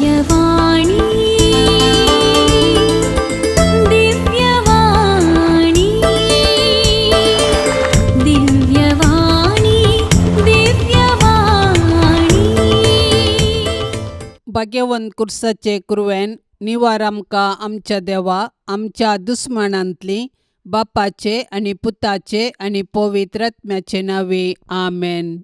दिव्यवाणी, दिव्यवाणी, दिव्यवाणी, दिव्यवाणी. भाग्यवंत कुर्साचे कुरवेन निवार आमकां आमच्या देवा आमच्या दुस्मानांतली बापाचे आनी पुताचे आनी पवित्र आत्म्याचे नांवे आमेन.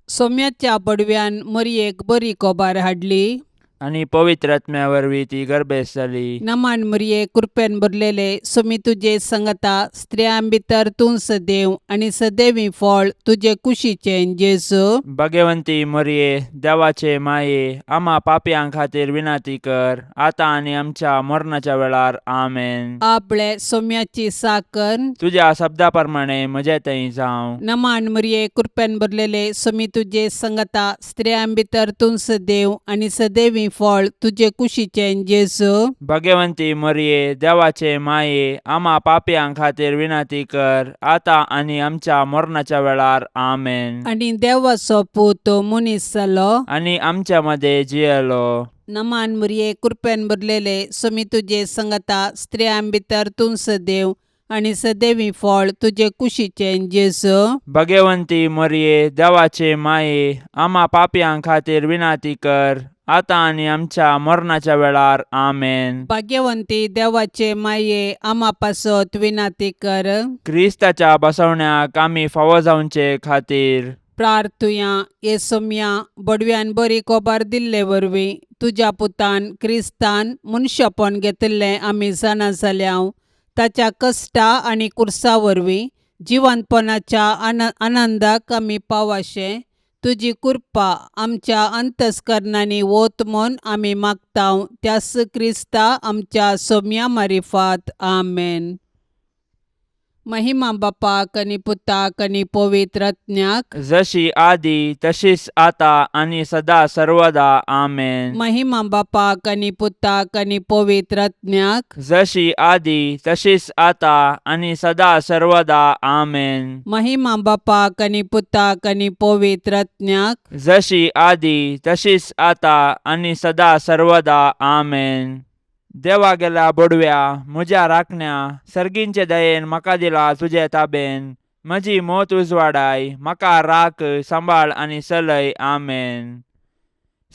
सोम्याच्या बडव्यान मरयेक बरी कोबार हाडली. आनी पवित्र आत्म्या वरवीं ती गर्भेस्त जाली. नमान मरये, कृपेन भरलेले, सोमी तुजे संगता, स्त्रियां भितर तूं सदैव आनी सदैवी फळ तुजे कुशीचें जेजू. भगवंती मरये, देवाचे माये, आमा पापयां खातीर विनंती कर, आतां आनी आमच्या मरणाच्या वेळार. आमेन. आपले सोम्याची साकर. तुज्या शब्दा प्रमाणे म्हजे थंय जावं. नमान मरये, कृपेन भरलेले, सोमी तुजे संगता, स्त्रियां भितर तूं सदैव आनी सदैवी फळ तुजे कुशीचें जेजू. भगवंती मरये, देवाचे माये, आमा पापयां खातीर विनंती कर, आतां आनी आमच्या मरणाच्या वेळार. आमेन. आनी देवाचो पूत मनीस जालो. आनी आमच्या मदें जियेलो. नमान मरये, कृपेन भरलेले, सोमी तुजे संगता, स्त्रियां भितर तूं सदैव आनी सदैवी फळ तुजे कुशीचें जेजू. भगवंती मरये, देवाचे माये, आमा पापयां खातीर विनंती कर, आतां आनी आमच्या मरणाच्या वेळार. आमेन. भाग्यवंती देवाचे माये, आमा पासत विनंती कर. क्रिस्ताच्या बसवण्याक आमी फावो जावचे खातीर. प्रार्थुया. हे सोम्या, बडव्यान बरी कोबार दिल्ले वरवीं तुज्या पुतान क्रिस्तान मनशापण घेतिल्लें आमी जाणा जाल्या. ताच्या कश्टा आनी कुर्सा वरवीं जिवंतपणाच्या आनंदाक आमी पावाशें तुजी कृपा आमच्या अंतस्करणांनी वत म्हूण आमी मागता, त्यास क्रिस्ता आमच्या सोम्या मारिफात. आमेन. महिमा बापाक आनी पुताक आनी पवित्र आत्म्याक. जशी आदी तशीच आता आनी सदा सर्वदा. आमेन. महिमा बापाक आनी पुताक आनी पवित्र आत्म्याक. जशी आदी तशीच आता आनी सदा सर्वदा. आमेन. महिमा बापाक आनी पुताक आनी पवित्र आत्म्याक. जशी आदी तशीच आता आनी सदा सर्वदा. आमेन. देवा गेल्या बोडव्या, म्हज्या राखण्या, सर्गींचे दयेन म्हाका दिला तुजे ताबेन. म्हजी मोत उजवाडाय, म्हाका राख, सांबाळ आनी चलय. आमेन.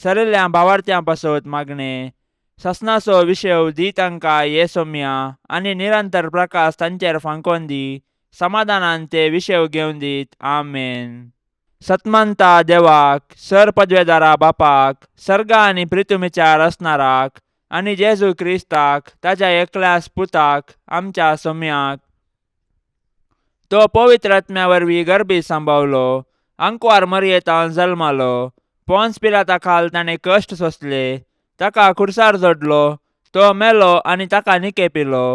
सरिल्ल्या भावार्थ्यां पासत मागणें. ससनाचो विशेव दी तांकां ये सोम्या, आनी निरंतर प्रकाश तांचेर फांकोन दी. समाधानान ते विशेव घेवन दीत. आमेन. सतमंता देवाक, सर पदवेदारा बापाक, सर्गा आनी प्रितुमीच्या रचणाराक, आनी जेजू क्रिस्ताक, ताच्या एकल्याच पुताक, आमच्या सोम्याक, तो पवित्र आत्म्या वरवीं गर्भी सांबावलो, आंकवार मरयेतान जल्मालो, पोन्स पिलाता खाल ताणें कश्ट सोंसले, ताका खुर्सार जोडलो, तो मेलो आनी ताका निकेपिलो,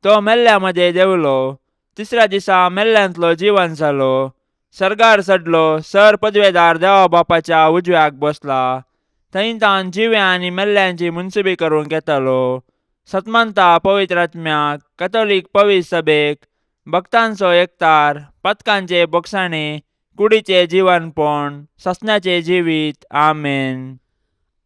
तो मेल्ल्या मदें देंवलो, तिसऱ्या दिसा मेल्ल्यांतलो जिवन जालो, सर्गार चडलो, सर पदवेदार देवा बापाच्या उजव्याक बसला, थंय तावन जिव्या आनी मेल्ल्यांची मुनसुबी करूंक येतालो. सतमंता पवित्र आत्म्याक, कथोलीक पवित्र सभेक, भक्तांचो एकतार, पथकांचे बोगसाणे, कुडीचे जिवनपण, ससण्याचे जिवीत. आमेन.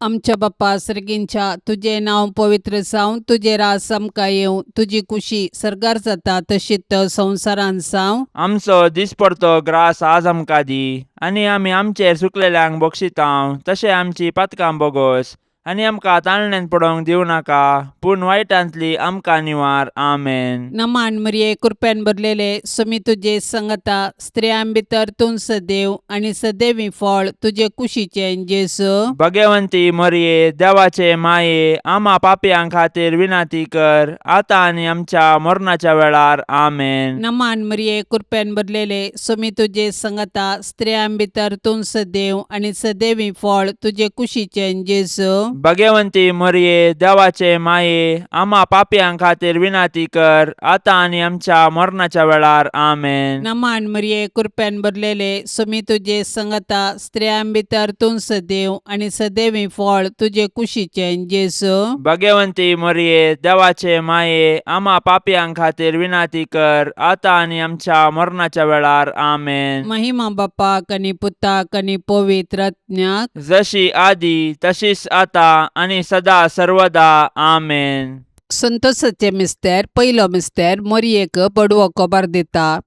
आमच्या बाप्पा सर्गींच्या, तुजें नांव पवित्र जावं, तुजें राज आमकां येवं, तुजी कुशी सर्गार जाता तशीच संवसारांत जावं. आमचो दिसपडतो ग्रास आज आमकां दी, आनी आमी आमचेर चुकलेल्यांक बक्षितांव तशें आमची पातकां बोगोस, आनी आमकां ताळण्यांत पडोवंक दिवं नाका, पूण वायटांतली आमकां निवार. आमेन. नमान मरिये, कृपेन भरलेले, सुमी तुजे संगता, स्त्रियां भितर तूं सदैव आनी सदैवी फळ तुजे कुशीचें जेजू. भगवंती मरिये, देवाचे माये, आमा पापयां खातीर विनंती कर, आतां आनी आमच्या मरणाच्या वेळार. आमेन. नमान मरिये, कृपेन भरलेले, सुमी तुजे संगता, स्त्रियां भितर तूं सदैव आनी सदैवी फळ तुजे कुशीचें जेजू. भगवंती मोरये देवाचे माये आम्हा पापयां खातीर विनंती कर आतां आनी आमच्या मरणाच्या वेळार. आमेन. नमान मरिये, कृपेन भरलेले, सुमी तुजे संगता, स्त्रियां भितर तूं सदैव आनी सदैवी फळ तुजे कुशीचें जेजू. भगवंती मोरये, देवाचे माये, आम्हा पापयां खातीर विनंती कर आतां आनी आमच्या मरणाच्या वेळार. आमेन. महिमा बापाक आनी पुताक आनी पवित्र आत्म्याक. जशी आदी तशीच आता आनी सदा सर्वदा. आमेन. संतोषाचे मिस्तेर. पयलो मिस्तेर, मोरयेक बडवो खबर दिता.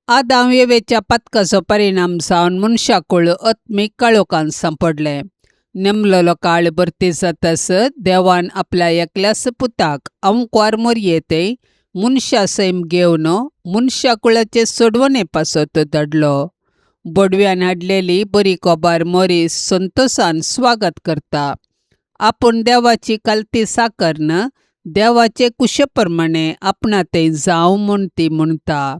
आदाम येवेच्या पातकाचो परिणाम जावन मनशाकूळ आत्मीक काळोखान सांपडलें. नेमलेलो काळ भरती जातास देवान आपल्या एकल्याच पुताक अंकवार मोरये ते मनशा सैम घेवन मनशाकुळाचे सोडवणे पासत धाडलो. बडव्यान हाडलेली बरी खबर मोरी संतोषान स्वागत करता. आपूण देवाची कालती साकरन देवाचे कुशे प्रमाणे आपणा तें जावं म्हूण ती म्हणटा.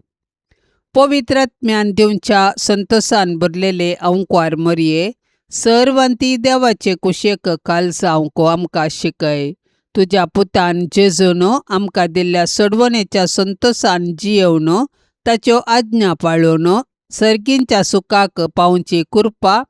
पवित्र आत्म्यान दिवच्या संतोषान भरलेले अंकवार मोरये, सर्वांती देवाचे कुशेक काल जावंक आमकां शिकय. तुज्या पुतान जेजून आमकां दिल्ल्या सोडवणेच्या संतोषान जियेवन ताच्यो आज्ञा पाळून सर्गींच्या सुखाक पावची कृपा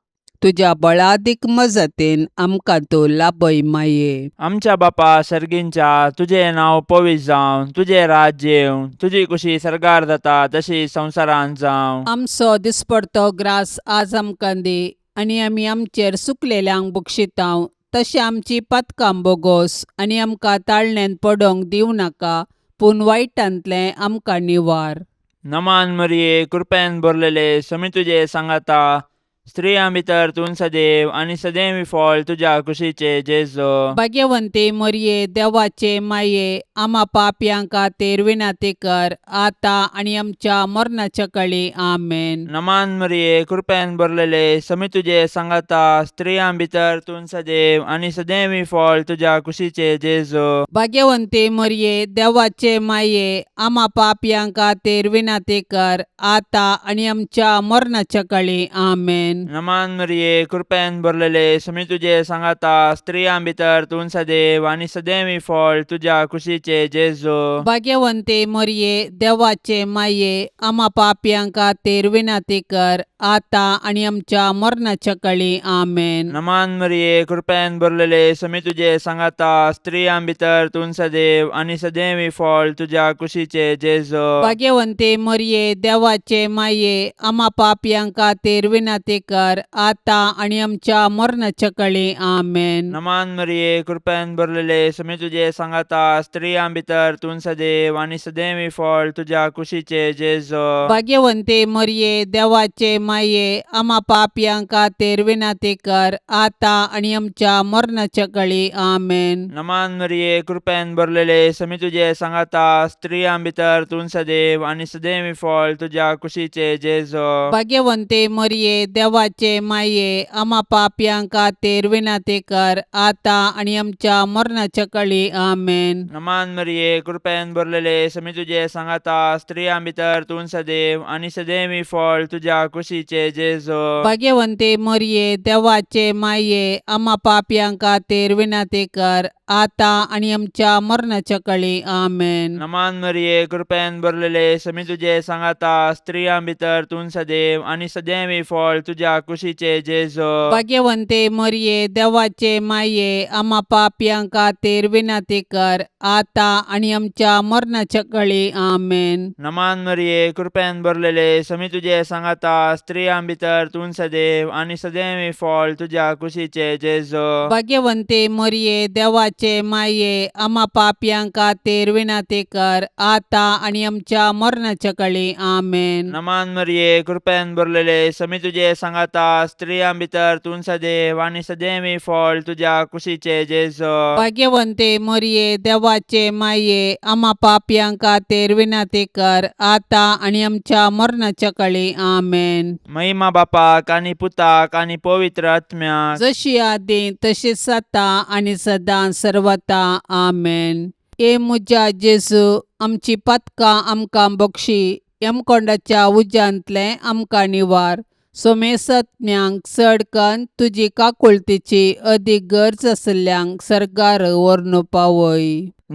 तुज्या बळादीक मजतीन आमकां तूं लाभय माये. आमच्या बापा सर्गींच्या, तुजें नांव पवित्र जावं, तुजें राज्य येवं, तुजी कुशी सर्गार जाता तशी संवसारांत जावं. आमचो दिसपडतो ग्रास आज आमकां दी आनी आमी आमचेर सुकलेल्यांक बक्षितांव तशें आमची पातकां बोगोस आनी आमकां ताळण्यांत पडोंक दिवं नाका, पूण वायटांतलें आमकां निवार. नमान मरिये, कृपेन भरलेले, समी तुजे सांगाता, स्त्रियां भितर तूं सदैव आनी सदैव फळ तुज्या कुशीचे जेजो. भाग्यवंती मोरये, देवाचे माये, आमा पापयां खातीर विनंती कर आतां आनी आमच्या मरणाच्या कळी. आमेन. नमान मरिये, कृपेन भरलेले, समी तुजे सांगाता, स्त्रियां भितर तूं सदैव आनी सदैव फळ तुज्या कुशीचे जेजो. भाग्यवंती मोरये, देवाचे माये, आमा पापयां खातीर विनंती कर आतां आनी आमच्या मरणाच्या कळी. आमेन. नमान मरिये, कृपेन भरलेले, समी तुजे सांगाता, स्त्रियां भितर तूं सदैव आनी सदैव फळ तुज्या कुशीचे जेजो. भाग्यवंती मोरये, देवाचे माये, आमा पापयां खातीर विनंती कर आतां आनी आमच्या मरणाच्या कळी. आमेन. नमान मरिये, कृपेन भरलेले, समी तुजे सांगाता, स्त्रियां भितर तूं सदैव आनी सदैव फळ तुज्या कुशीचे जेजो. भाग्यवंती मोरये, देवाचे माये, आमा पापयां खातीर विनंती कर आतां आनी आमच्या मरणाच्या कळी. आमेन. नमान मरिये, कृपेन भरलेले, समी तुजे सांगाता, स्त्रियां भितर तूं सदैव आनी सदैव फळ तुज्या कुशीचे जेजो. भाग्यवंती मोरये, देवाचे माये, आमा पापयां खातीर विनंती कर आतां आनी आमच्या मरणाच्या कळी. आमेन. नमान मरिये, कृपेन भरलेले, समी तुजे सांगाता, स्त्रियां भितर तूं सदैव आनी सदैव फळ तुज्या कुशीचे जेजो. भाग्यवंती मोरये, देवाचे माये, आमा पापयां खातीर विनंती कर आतां आनी आमच्या मरणाच्या कळी. आमेन. नमान मरिये, कृपेन भरलेले, समी तुजे सांगाता, स्त्रियां भितर तूं सदैव आनी सदैव फळ तुज्या कुशीचे जेजो. भाग्यवंती मोरये, देवाचे माये, आमा पापयां खातीर विनंती कर आतां आनी आमच्या मरणाच्या कळी. आमेन. नमान मरिये, कृपेन भरलेले, समी तुजे सांगाता, स्त्रियां भितर तूं सदैव आनी सदैव फळ तुज्या कुशीचे जेजो. भाग्यवंती मोरये, देवाचे माये, आमा पापयां खातीर विनंती कर आतां आनी आमच्या मरणाच्या कळी. आमेन. नमान मरिये, कृपेन भरलेले, समी तुजे सांगाता, स्त्रियां भितर तूं सदैव आनी सदैव फळ तुज्या कुशीचे जेजो. भाग्यवंती मोरये, देवाचे माये, आमा पापयां खातीर विनंती कर आतां आनी आमच्या मरणाच्या कळी. आमेन. नमान मरिये, कृपेन भरलेले, समी तुजे सांगाता, स्त्रियां भितर तूं सदैव आनी सदैव फळ तुज्या कुशीचे जेजो. भाग्यवंती मोरये, देवाचे माये, आमा पापयां खातीर विनंती कर आतां आनी आमच्या मरणाच्या कळी. आमेन. महिमा बापाक आनी पुताक आनी पवित्र आत्म्याक. जशी आदी तशीच आतां आनी सदां सर्वता. आमेन. ए म्हज्या जेजू, आमची पातकां आमकां बक्षी, यमकोंडाच्या उज्यांतलें आमकां निवार, सोमेसत्म्यांक चड कन्न तुजी काकुळतीची अदीक गरज आशिल्ल्यांक सर्गार व्हरून पावय.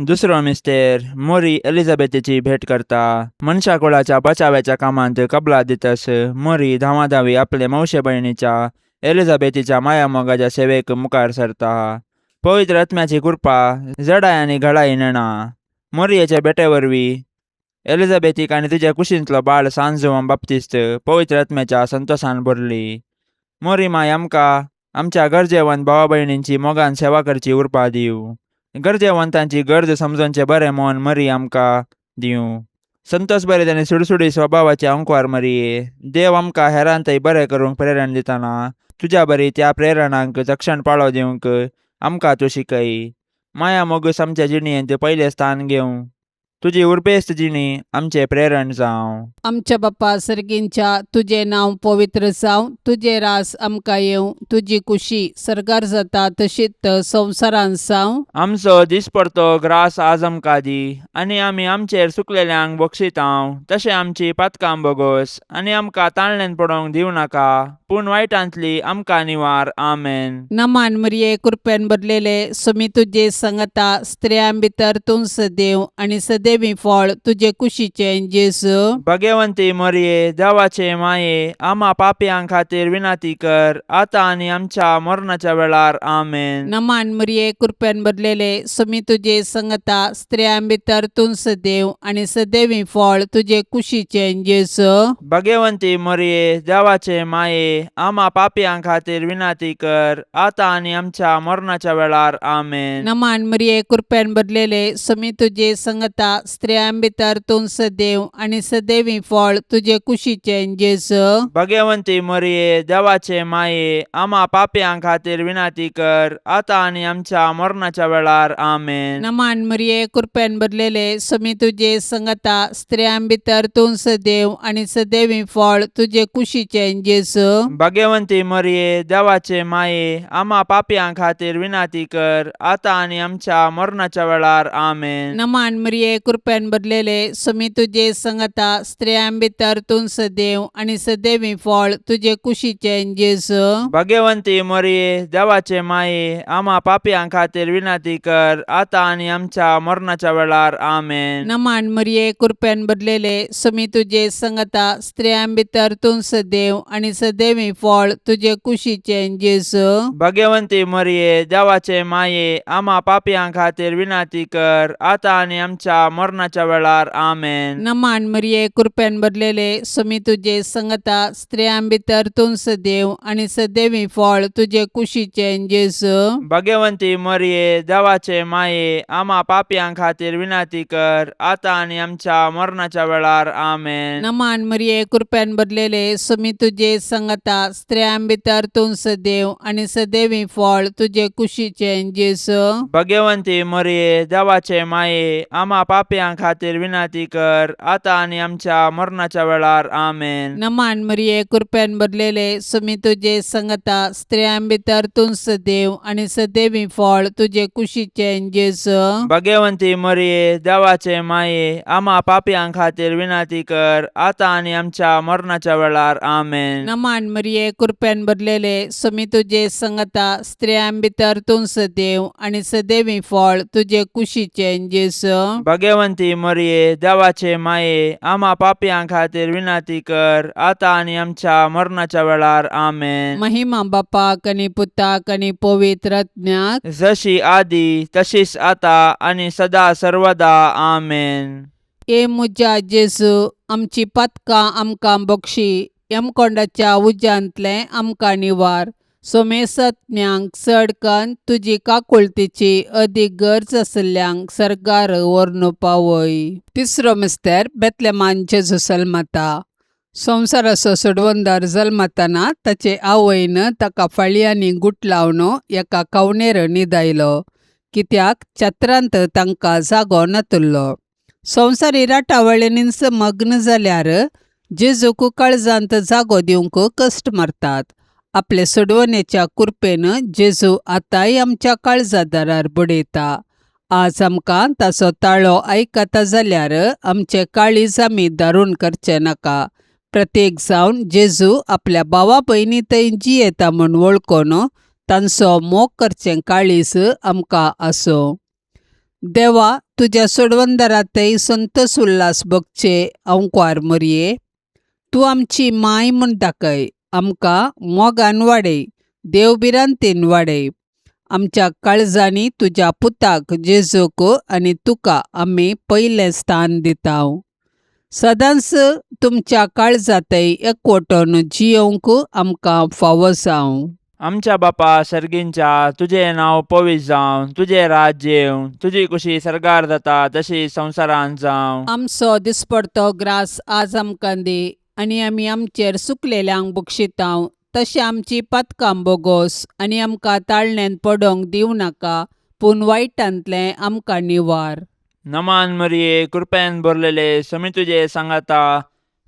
दुसरो मिस्तेर मोरी एलिझाबेथीची भेट करता. मनशा कुळाच्या बचाव्याच्या कामांत कबला दितस मोरी धांवाधांवी आपले मावशे भयणीच्या एलिझाबेथीच्या मायामोगाच्या सेवेक मुखार सरता. पवित्र आत्म्याची कृपा जडाय आनी घडाय नेणा. मोरयेच्या भेटे वरवीं एलिझाबेथीक आनी तिच्या कुशींतलो बाळ सान जुवान बाप्तिस्त पवित्र आत्म्याच्या संतोसान भरली. मोरी माय आमकां आमच्या गरजेवंत भावा भयणींची मोगान सेवा करची उर्बा दिवं. गरजेवंतांची गरज समजोवचें बरें मन मरी आमकां दिवं. संतोस बरें आनी सुडसुडी स्वभावाचे अंकवार मरये, देव आमकां हेरांतय बरें करूंक प्रेरण दितना तुज्या बरी त्या प्रेरणांक तक्षण पाळो दिवंक आमकां तूं शिकय. माया मोगूस आमच्या जिणेंत पयलें स्थान घेवं. तुजी उर्बेस्त जिणी आमचें प्रेरण जावं. आमच्या बापा सर्गींच्या तुजें नांव पवित्र जावं, तुजें रास आमकां येवं, तुजी कुशी सर्गार जाता तशीच संवसारांत जावं. आमचो दिसपडतो ग्रास आज आमकां दी आनी आमी आमचेर चुकलेल्यांक बक्षितांव तशें आमची पातकां बोगोस आनी आमकां ताणल्यान पडोवंक दिवं नाका पूण वायटांतली आमकां निवार. आमेन. नमान मरिये, कृपेन भरलेले, सुमी तुजे संगता, स्त्रियां भितर तूं सदैव आनी सदैवी फळ तुजे कुशीचें जेजू. भगवंती मोरये, देवाचे माये, आमा पापयां खातीर विनंती कर आतां आनी आमच्या मरणाच्या वेळार. आमेन. नमान मरिये, कृपेन भरलेले, सुमी तुजे संगता, स्त्रियां भितर तूं सदैव आनी सदैवी फळ तुजे कुशीचें जेजू. भगवंती मोरये, देवाचे माये, आमा पापयां खातीर विनंती कर आतां आनी आमच्या मरणाच्या वेळार. आमेन. नमान मरिये, कृपेन भरलेले, सुमी तुजे संगता, स्त्रियां भितर तूं सदैव आनी सदैवी फळ तुजे कुशीचें जेजू. भगवंती मोरये, देवाचे माये, आमा पापयां खातीर विनंती कर आतां आनी आमच्या मरणाच्या वेळार. आमेन. नमान मरिये, कृपेन भरलेले, सुमी तुजे संगता, स्त्रियां भितर तूं सदैव आनी सदैवी फळ तुजे कुशीचें जेजू. भगवंती मोरये, देवाचे माये, आमा पापयां खातीर विनंती कर आतां आनी आमच्या मरणाच्या वेळार. आमेन. नमान मरिये, कृपेन भरलेले, सुमी तुजे संगता, स्त्रियां भितर तूं सदैव आनी सदैवी फळ तुजे कुशीचें जेजू. भगवंती मोरये, देवाचे माये, आमा पापयां खातीर विनंती कर आतां आनी आमच्या मरणाच्या वेळार. आमेन. नमान मरिये, कृपेन भरलेले, सुमी तुजे संगता, स्त्रियां भितर तूं सदैव आनी सदैवी फळ तुजे कुशीचें जेजू. भगवंती मोरये, देवाचे माये, आमा पापयां खातीर विनंती कर आतां आनी आमच्या मरणाच्या वेळार. आमेन. नमान मरिये, कृपेन भरलेले, सुमी तुजे संगता, स्त्रियां भितर तूं सदैव आनी सदैवी फळ तुजे कुशीचें जेजू. भगवंती मोरये, देवाचे माये, आमा पापयां खातीर विनंती कर आतां आनी आमच्या मरणाच्या वेळार. आमेन. नमान मरिये, कृपेन भरलेले, सुमी तुजे संगता, स्त्रियां भितर तूं सदैव आनी सदैवी फळ तुजे कुशीचें जेजू. भगवंती मोरये, देवाचे माये, आमा पापयां खातीर विनंती कर आतां आनी आमच्या मरणाच्या वेळार. आमेन. नमान मरिये, कृपेन भरलेले, सुमी तुजे संगता, स्त्रियां भितर तूं सदैव आनी सदैवी फळ तुजे कुशीचें जेजू. भगवंती मोरये, देवाचे माये, आमा पापयां खातीर विनंती कर आतां आनी आमच्या मरणाच्या वेळार. आमेन. नमान मरिये, कृपेन भरलेले, सुमी तुजे संगता, स्त्रियां भितर तूं सदैव आनी सदैवी फळ तुजे कुशीचें जेजू. भगवंती मोरये, देवाचे माये, आमा पापयां खातीर विनंती कर आतां आनी आमच्या मरणाच्या वेळार. आमेन. महिमा बापाक आनी पुताक आनी पवित्र आत्म्याक. जशी आदी तशीच आता आनी सदा सर्वदा. आमेन. ए म्हज्या जेजू, आमची पातकां आमकां बक्षी, यमकोंडाच्या उज्यांतलें आमकां निवार, सोमेसत्म्यांक चड कन्न तुजी काकुळतीची अदीक गरज आशिल्ल्यांक सर्गार व्हरून पावय. तिसरो मिस्तेर बेतलेमान जेजू जल्मता. संवसाराचो सोडवणदार जल्मतना ताचे आवयन ताका फाळयांनी गुटलावन एका कवणेर न्हिदायलो, कित्याक छत्रांत तांकां जागो नातुल्लो. संवसारी राटावळींनीच मग्न जाल्यार जेजूक काळजांत जागो दिवंक कश्ट मारतात. आपले सोडवणेच्या कुरपेन जेजू आतांय आमच्या काळजा दारार बडयता. आज आमकां ताचो ताळो आयकता जाल्यार आमचे काळीज आमी दारून करचें नाका. प्रत्येक जावन जेजू आपल्या भावा भयणी थंय जियेता म्हूण वळखून तांचो मोग करचें काळीज आमकां आसूं. देवा, तुज्या सोडवंदरातय संतोस उल्हास भोगचे अंकवार मोरये, तूं आमची माय म्हूण दाखय. आमकां मोगान वाडय, देवभिरांतेन वाडय. आमच्या काळजांनी तुज्या पुताक जेजूक आनी तुका आमी पयलें स्थान दिता. सदांच तुमच्या काळजांतय एकवटून जियोवंक आमकां फावो जावं. आमच्या बापा सर्गींच्या, तुजें नांव पवित्र जावं, तुजें राज्य येवं, तुजी कुशी सर्गार जाता तशी संवसारांत जावं. आमचो दिसपडतो ग्रास आज आमकां दी आनी आमी आमचेर सुकलेल्यांक बक्षितांव तशें आमची पातकां बोगोस आनी आमकां ताळण्यांत पडोंक दिवं नाका, पूण वायटांतलें आमकां निवार. नमान मरिये, कृपेन भरलेले, समी तुजे सांगाता,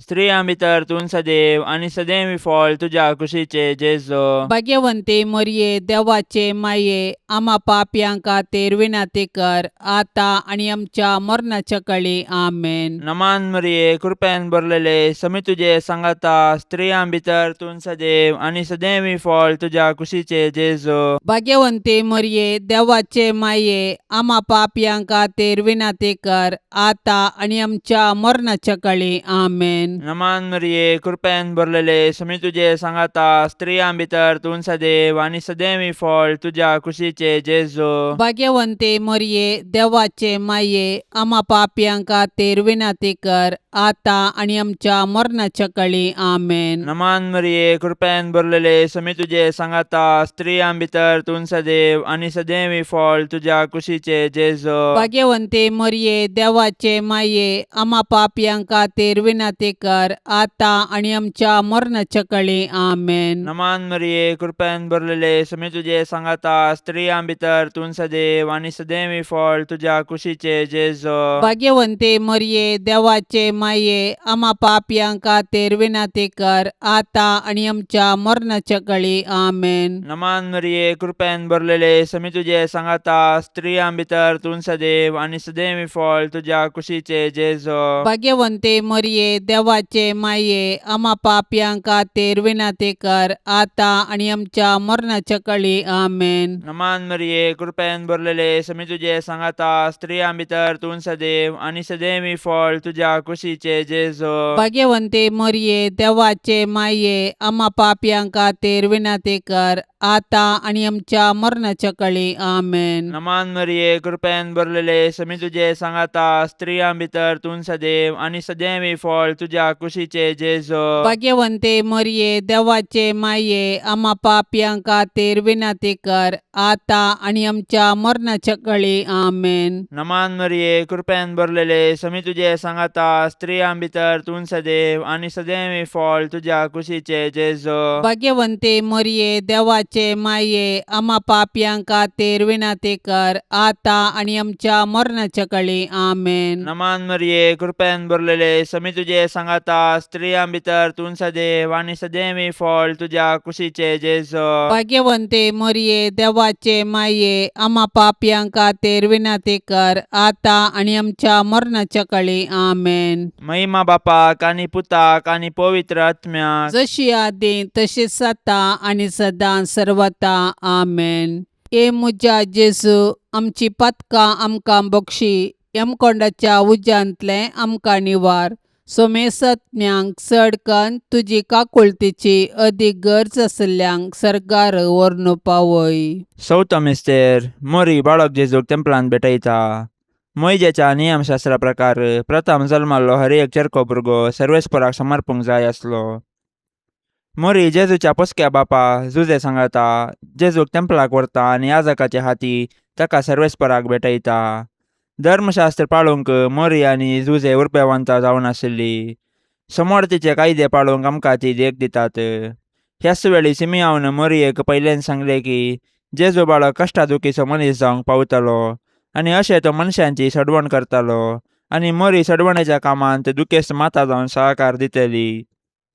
स्त्रियां भितर तूं सदैव आनी सदैव फळ तुज्या कुशीचे जेजो. भाग्यवंती मोरये, देवाचे माये, आमा पापयां खातीर विनंती कर, आतां आनी आमच्या मरणाच्या कळी. आमेन. नमान मरिये, कृपेन भरलेले, समी तुजे सांगाता, स्त्रियां भितर तूं सदैव आनी सदैव फळ तुज्या कुशीचे जेजो. भाग्यवंती मोरये, देवाचे माये, आमा पापयां खातीर विनंती कर, आतां आनी आमच्या मरणाच्या कळी. आमेन. नमान मरिये, कृपेन भरलेले, समी तुजे सांगाता, स्त्रियां भितर तूं सदैव आनी सदैव फळ तुज्या कुशीचे जेजो. भाग्यवंती मोरये, देवाचे माये, आमा पापयां खातीर विनंती कर, आतां आनी आमच्या मरणाच्या कळी. आमेन. नमान मरिये, कृपेन भरलेले, समी तुजे सांगाता, स्त्रियां भितर तूं सदैव आनी सदैव फळ तुज्या कुशीचे जेजो. भाग्यवंती मोरये, देवाचे माये, आमा पापयां खातीर विनंती कर, आतां आनी आमच्या मरणाच्या कळी. आमेन. नमान मरिये, कृपेन भरलेले, समी तुजे सांगाता, स्त्रियां भितर तूं सदैव आनी सदैव फळ तुज्या कुशीचे जेजो. भाग्यवंती मोरये, देवाचे माये, आमा पापयां खातीर विनंती कर, आतां आनी आमच्या मरणाच्या कळी. आमेन. नमान मरिये, कृपेन भरलेले, समी तुजे सांगाता, स्त्रियां भितर तूं सदैव आनी सदैव फळ तुज्या कुशीचे जेजो. भाग्यवंती मोरये, देवाचे माये, आमा पापयां खातीर विनंती कर, आतां आनी आमच्या मरणाच्या कळी. आमेन. नमान मरिये, कृपेन भरलेले, समी तुजे सांगाता, स्त्रियां भितर तूं सदैव आनी सदैव फळ तुज्या कुशीचे जेजो. भाग्यवंती मोरये, देवाचे माये, आमा पापयां खातीर विनंती कर, आतां आनी आमच्या मरणाच्या कळी. आमेन. नमान मरिये, कृपेन भरलेले, समी तुजे सांगाता, स्त्रियां भितर तूं सदैव आनी सदैव फळ तुज्या कुशीचे जेजो. भाग्यवंती मोरये, देवाचे माये, आमा पापयां खातीर विनंती कर, आतां आनी आमच्या मरणाच्या कळी. आमेन. नमान मरिये, कृपेन भरलेले, समी तुजे सांगाता, स्त्रियां भितर तूं सदैव आनी सदैव फळ तुज्या कुशीचे जेजो. भाग्यवंती मोरये, देवाचे माये, आमा पापयां खातीर विनंती कर, आतां आनी आमच्या मरणाच्या कळी. आमेन. नमान मरिये, कृपेन भरलेले, समी तुजे सांगाता, स्त्रियां भितर तूं सदैव आनी सदैव फळ तुज्या कुशीचे जेजो. भाग्यवंती मोरये, देवाचे माये, आमा पापयां खातीर विनंती कर, आतां आनी आमच्या मरणाच्या कळी. आमेन. महिमा बापाक आनी पुताक आनी पवित्र आत्म्याक, जशी आदी तशीच आतां आनी सदां सर्वता. आमेन. ए म्हज्या जेजू, आमची पातकां आमकां बक्षी, यमकोंडाच्या उज्यांतलें आमकां निवार, सोमेसत्म्यांक चड कन्न तुजी काकुळतीची अदीक गरज आशिल्ल्यांक सर्गार व्हरून पावय. चवथो मिस्तेर, मोरी बाळक जेजूक तेंपलांत भेटयता. मोयजेच्या नियमशास्त्रा प्रकार प्रथम जल्माल्लो हर एक चेरको भुरगो सर्वेस्पराक समर्पूंक जाय आसलो. मोरी जेजूच्या पोसक्या बापा जुजे सांगाता जेजूक तेंपलाक व्हरता आनी याजकाचे हाती ताका सर्वेस्पराक भेटयता. धर्मशास्त्र पाळूंक मोरी आनी जुजे उर्बेवंत जावन आशिल्ली. समोर तिचे कायदे पाळूंक आमकां ती देख दितात. ह्याच वेळी सिमियावन मोरयेक पयल्यान सांगले की जेजू बाळक कश्टा दुखीचो मनीस जावंक पावतलो आनी अशें तो मनशांची सडवण करतालो आनी मोरी सडवणेच्या कामांत दुखेस्त माता जावन सहकार दितली.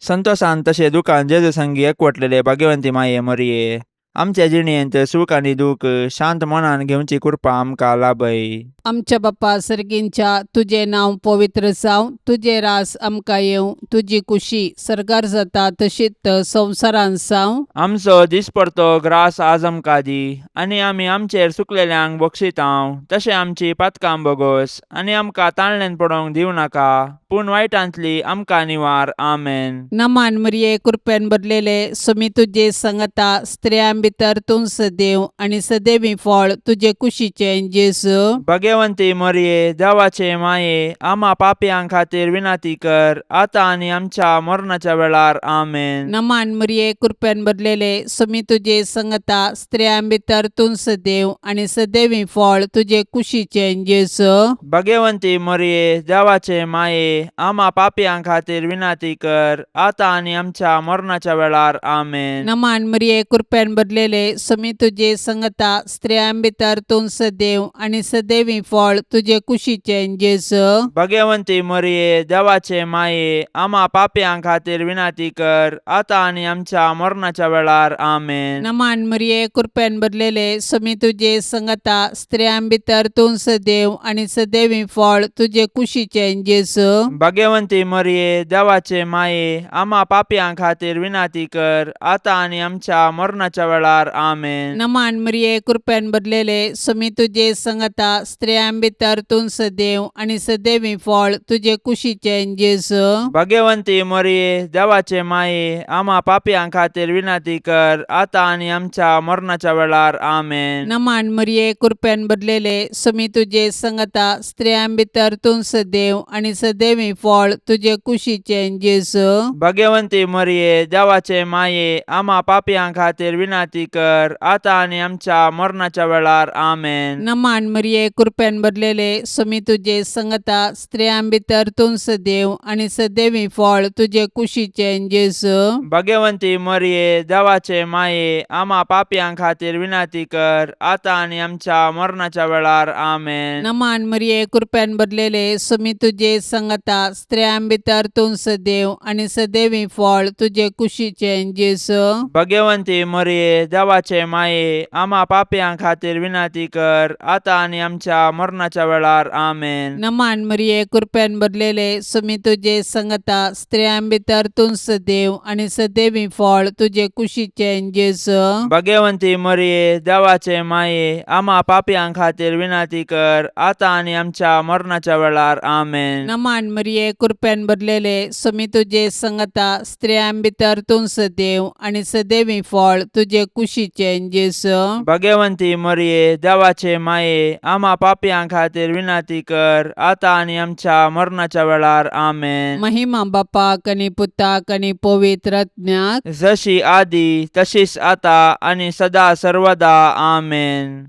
संतोसान तशें दुकान जेजू संगी एकवटलेले भाग्यवंती माये मोरये, आमच्या जिणेंत सूख आनी दूख शांत मनान घेवची कृपा आमकां लाभय. आमच्या बापा सर्गींच्या तुजें नांव पवित्र जावं, तुजें रास आमकां येवं, तुजी कुशी सर्गार जाता तशीच संवसारांत जावं. आमचो दिसपडतो ग्रास आज आमकां दी आनी आमी आमचेर चुकलेल्यांक बक्षितांव तशें आमची पातकां बोगोस आनी आमकां ताळण्यान पडोवंक दिवं नाका पूण वायटांतली आमकां निवार. आमेन. नमान मरिये, कृपेन भरलेले, सुमी तुजे संगता, स्त्रियां भितर तूं सदैव आनी सदैवी फळ तुजे कुशीचें जेजू. भगवंती मरिये, देवाचे माये, आमा पापयां खातीर विनंती कर आतां आनी आमच्या मरणाच्या वेळार. आमेन. नमान मरिये, कृपेन भरलेले, सुमी तुजे संगता, स्त्रियां भितर तूं सदैव आनी सदैवी फळ तुजे कुशीचें जेजू. भगवंती मरिये, देवाचे माये, आमा पापयां खातीर विनंती कर आतां आनी आमच्या मरणाच्या वेळार. आमेन. नमान मरिये, कृपेन भरलेले, सुमी तुजे संगता, स्त्रियां भितर तूं सदैव आनी सदैवी फळ तुजे कुशीचें जेजू. भगवंती मरिये, देवाचे माये, आमा पापयां खातीर विनंती कर आतां आनी आमच्या मरणाच्या वेळार. आमेन. नमान मरिये, कृपेन भरलेले, सुमी तुजे संगता, स्त्रियां भितर तूं सदैव आनी सदैवी फळ तुजे कुशीचें जेजू. भगवंती मरिये, देवाचे माये, आमा पापयां खातीर विनंती कर आतां आनी आमच्या मरणाच्या वेळार. आमेन. नमान मरिये, कृपेन भरलेले, सुमी तुजे संगता, स्त्रियां भितर तूं सदैव आनी सदैवी फळ तुजे कुशीचें जेजू. भगवंती मरिये, देवाचे माये, आमा पापयां खातीर विनंती कर आतां आनी आमच्या मरणाच्या वेळार. आमेन. नमान मरिये, कृपेन भरलेले, सुमी तुजे संगता, स्त्रियां भितर तूं सदैव आनी सदैवी फळ तुजे कुशीचें जेजू. भगवंती मरिये, देवाचे माये, आमा पापयां खातीर विनंती कर आतां आनी आमच्या मरणाच्या वेळार. आमेन. नमान मरिये, कृपेन भरलेले, सुमी तुजे संगता, स्त्रियां भितर तूं सदैव आनी सदैवी फळ तुजे कुशीचें जेजू. भगवंती मरिये, देवाचे माये, आमा पापयां खातीर विनंती कर आतां आनी आमच्या मरणाच्या वेळार. आमेन. नमान मरिये, कृपेन भरलेले, सुमी तुजे संगता, स्त्रियां भितर तूं सदैव आनी सदैवी फळ तुजे कुशीचें जेजू. भगवंती मरिये, देवाचे माये, आमा पापयां खातीर विनंती कर आतां आनी आमच्या मरणाच्या वेळार. आमेन. नमान मरिये, कृपेन भरलेले, सुमी तुजे संगता, स्त्रियां भितर तूं सदैव आनी सदैवी फळ तुजे कुशीचें जेजू. भगवंती मरिये, देवाचे माये, आमा पापयां खातीर विनंती कर आतां आनी आमच्या मरणाच्या वेळार. आमेन. नमान मरिये, कृपेन भरलेले, सुमी तुजे संगता, स्त्रियां भितर तूं सदैव आनी सदैवी फळ तुजे कुशीचें जेजू. भगवंती मरिये, देवाचे माये, आमा पापयां खातीर विनंती कर आतां आनी आमच्या मरणाच्या वेळार. आमेन. महिमा बापाक आनी पुताक आनी पवित्र आत्म्याक. जशी आदी तशीच आता आनी सदा सर्वदा. आमेन.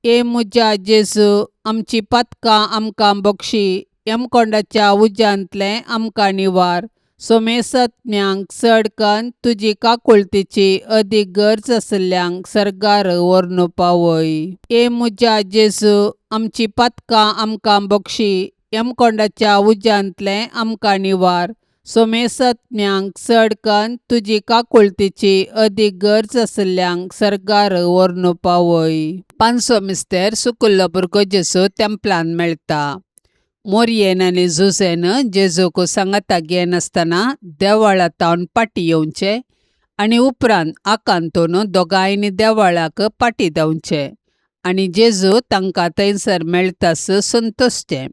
ए म्हज्या जेजू, आमची पातकां आमकां बक्षी, यमकोंडाच्या उज्यांतलें आमकां निवार, सोमेसत्म्यांक चडकन तुजी काकुळतीची अदीक गरज आशिल्ल्यांक सर्गार व्हरून पावय. ए म्हज्या जेजू, आमची पातकां आमकां बक्षी, यमकोंडाच्या उज्यांतलें आमकां निवार, सोमेसत्म्यांक चडकन तुजी काकुळतीची अदीक गरज आशिल्ल्यांक सर्गार व्हरून पावय. पांचवो मिस्तेर, सुकुल्लो भुरगो जेजू तेंपलान मेळटा. मोरयेन आनी जुझेन जेजूक सांगाता घेनासतना देवळा तावन फाटीं येवचें आनी उपरांत आकांतून दोगांयनी देवळाक फाटीं धांवचें आनी जेजू तांकां थंयसर मेळटास संतोशचें.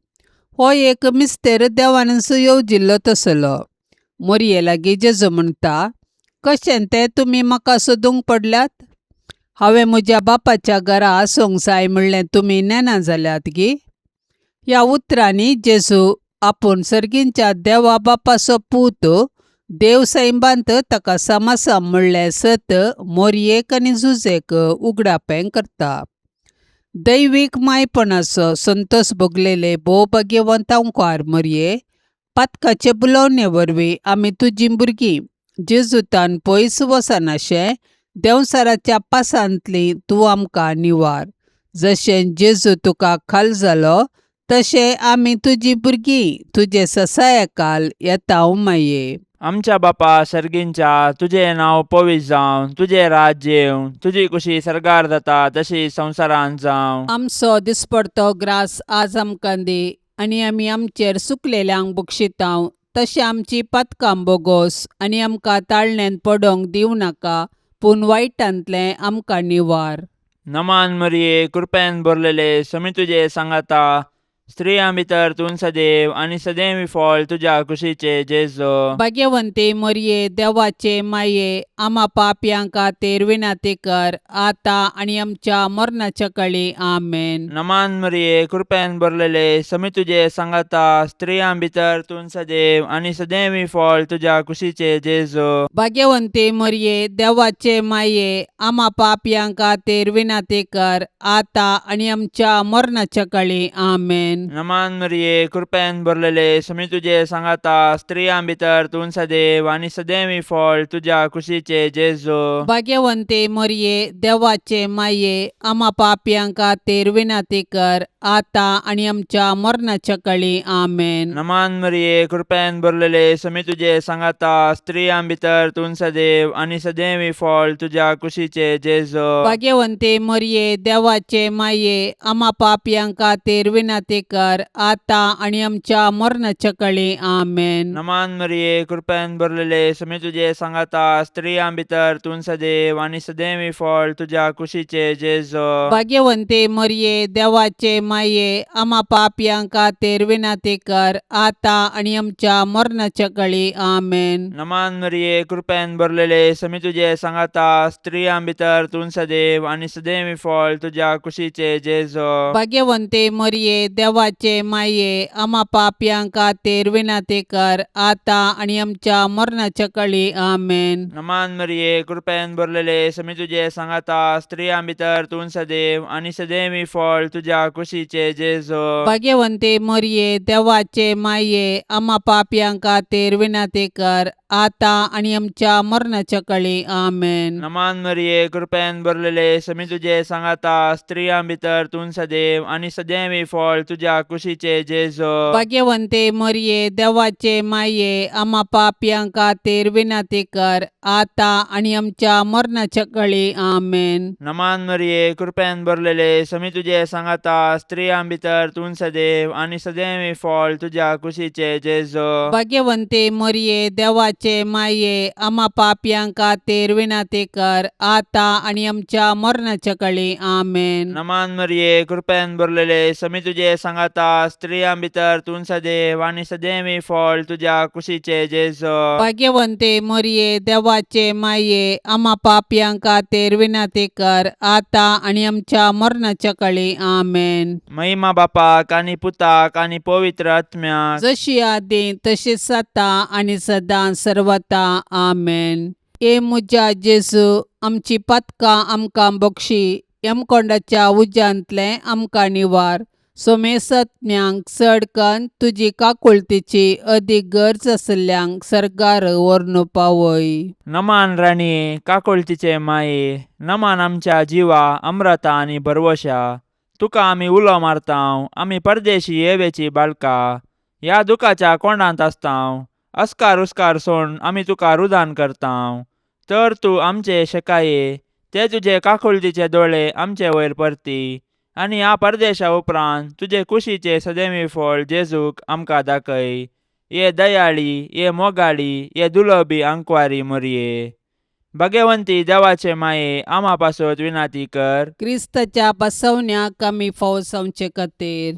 हो एक मिस्तेर देवानच येवजिल्लो तसलो. मोरये लागीं जेजू म्हणटा, कशें तें तुमी म्हाका सोदूंक पडल्यात? हांवें म्हज्या बापाच्या घरा आसूंक जाय म्हणलें तुमी नेणा जाल्यात गी? ह्या उतरांनी जेजू आपूण सर्गींच्या देवा बापाचो पूत, देव सैबांत ताका समासा म्हणलें सत मोरयेक आनी जुजेक उगडापें करता. दैवीक मायपणाचो संतोश भोगलेले भोव भाग्यवंत अंकार मोरये, पातकाचे बुलोवणे वरवीं आमी तुजीं भुरगीं जेजुतान पयस वचनाशें देंवचाराच्या पासांतली तूं आमकां निवार. जशें जेजू तुका खाल जालो तशें आमी तुजी भुरगीं तुजे ससायकाल येता माये. आमच्या बापा सर्गींच्या तुजें नांव पवित्र जावं, तुजें राज्य येवं, तुजी कुशी सर्गार जाता तशी संवसारांत जावं. आमचो दिसपडतो ग्रास आज आमकां दी आनी आमी आमचेर सुकलेल्यांक बक्षितांव तशें आमची पातकां बोगोस आनी आमकां ताळण्यांत पडोंक दिवं नाका पूण वायटांतलें आमकां निवार. नमान मरिये, कृपेन भरलेले, समी तुजे सांगाता, स्त्रियां भितर तूं सदैव आनी सदैव फळ तुज्या कुशीचे जेजो. भाग्यवंती मरये, देवाचे माये, आमा पापयां खातीर विनंती कर आतां आनी आमच्या मरणाच्या कळी. आमेन. नमान मरिये, कृपेन भरलेले, समी तुजे सांगाता, स्त्रियां भितर तूं सदैव आनी सदैव फळ तुज्या कुशीचे जेजो. भाग्यवंती मरये, देवाचे माये, आमा पापयां खातीर विनंती कर आतां आनी आमच्या मरणाच्या कळी. आमेन. नमान मरिये, कृपेन भरलेले, समी तुजे सांगाता, स्त्रियां भितर तूं सदैव आनी सदैव फळ तुज्या कुशीचे जेजो. भाग्यवंती मरये, देवाचे माये, आमा पापयां खातीर विनंती कर आतां आनी आमच्या मरणाच्या कळी. आमेन. नमान मरिये, कृपेन भरलेले, समी तुजे सांगाता, स्त्रियां भितर तूं सदैव आनी सदैव फळ तुज्या कुशीचे जेजो. भाग्यवंती मरये, देवाचे माये, आमा पापयां खातीर विनंती कर आतां आनी आमच्या मरणाच्या कळी. आमेन. नमान मरिये, कृपेन भरलेले, समी तुजे सांगाता, स्त्रियां भितर तूं सदैव आनी सदैव फळ तुज्या कुशीचे जेजो. भाग्यवंती मरये, देवाचे माये, आमा पापयां खातीर विनंती कर आतां आनी आमच्या मरणाच्या कळी. आमेन. नमान मरिये, कृपेन भरलेले, समी तुजे सांगाता, स्त्रियां भितर तूं सदैव आनी सदैव फळ तुज्या कुशीचे जेजो. भाग्यवंती मरये, देवाचे माये, आमा पापयां खातीर विनंती कर आतां आनी आमच्या मरणाच्या कळी. आमेन. नमान मरिये, कृपेन भरलेले, समी तुजे सांगाता, स्त्रियां भितर तूं सदैव आनी सदैव फळ तुज्या कुशीचे जेजो. भाग्यवंती मरये, देवाचे माये, आमा पापयां खातीर विनंती कर आतां आनी आमच्या मरणाच्या कळी. आमेन. नमान मरिये, कृपेन भरलेले, समी तुजे सांगाता, स्त्रियां भितर तूं सदैव आनी सदैव फळ तुज्या कुशीचे जेजो. भाग्यवंती मरये, देवाचे माये, आमा पापयां खातीर विनंती कर आतां आनी आमच्या मरणाच्या कळी. आमेन. नमान मरिये, कृपेन भरलेले, समी तुजे सांगाता, स्त्रियां भितर तूं सदैव आनी सदैव फळ तुज्या कुशीचे जेजो. भाग्यवंती मरये, देवाचे माये, आमा पापयां खातीर विनंती कर आतां आनी आमच्या मरणाच्या कळी. आमेन. नमान मरिये, कृपेन भरलेले, समी तुजे सांगाता, स्त्रियां भितर तूं सदैव आनी सदैव फळ तुज्या कुशीचे जेजो. भाग्यवंती मरये, देवाचे माये, आमा पापयां खातीर विनंती कर आतां आनी आमच्या मरणाच्या कळी. आमेन. महिमा बापाक आनी पुताक आनी पवित्र आत्म्याक, जशी आदी तशीच आतां आनी सदां सर्वता. आमेन. ए म्हज्या जेजू, आमची पातकां आमकां बक्षी, यमकोंडाच्या उज्यांतलें आमकां निवार, सोमेसत्म्यांक चड कन्न तुजी काकुळतीची अदीक गरज आशिल्ल्यांक सर्गार व्हरून पावय. नमान राणये, काकुळतीचे माये, नमान आमच्या जिवा अम्रता आनी भरवशा, तुका आमी उलो मारतांव, आमी परदेशी येवेची बाळका, ह्या दुखाच्या कोंडांत आसतांव, अस्कार उस्कार सोड आमी तुका रुदान करतांव, तर तूं आमचे शेकाये ते तुजे काकुळतीचे दोळे आमचे वयर परती आनी ह्या परदेशा उपरांत तुजे कुशीचे सदैवी फळ जेजूक आमकां दाखय. ये दयाळी, ये मोगाळी, ये दुलबी आंकवारी मोरये, भगवंती देवाचे माये, आमा पासत विनाती कर. क्रिस्ताच्या बसवण्याक आमी फावसावचे खातीर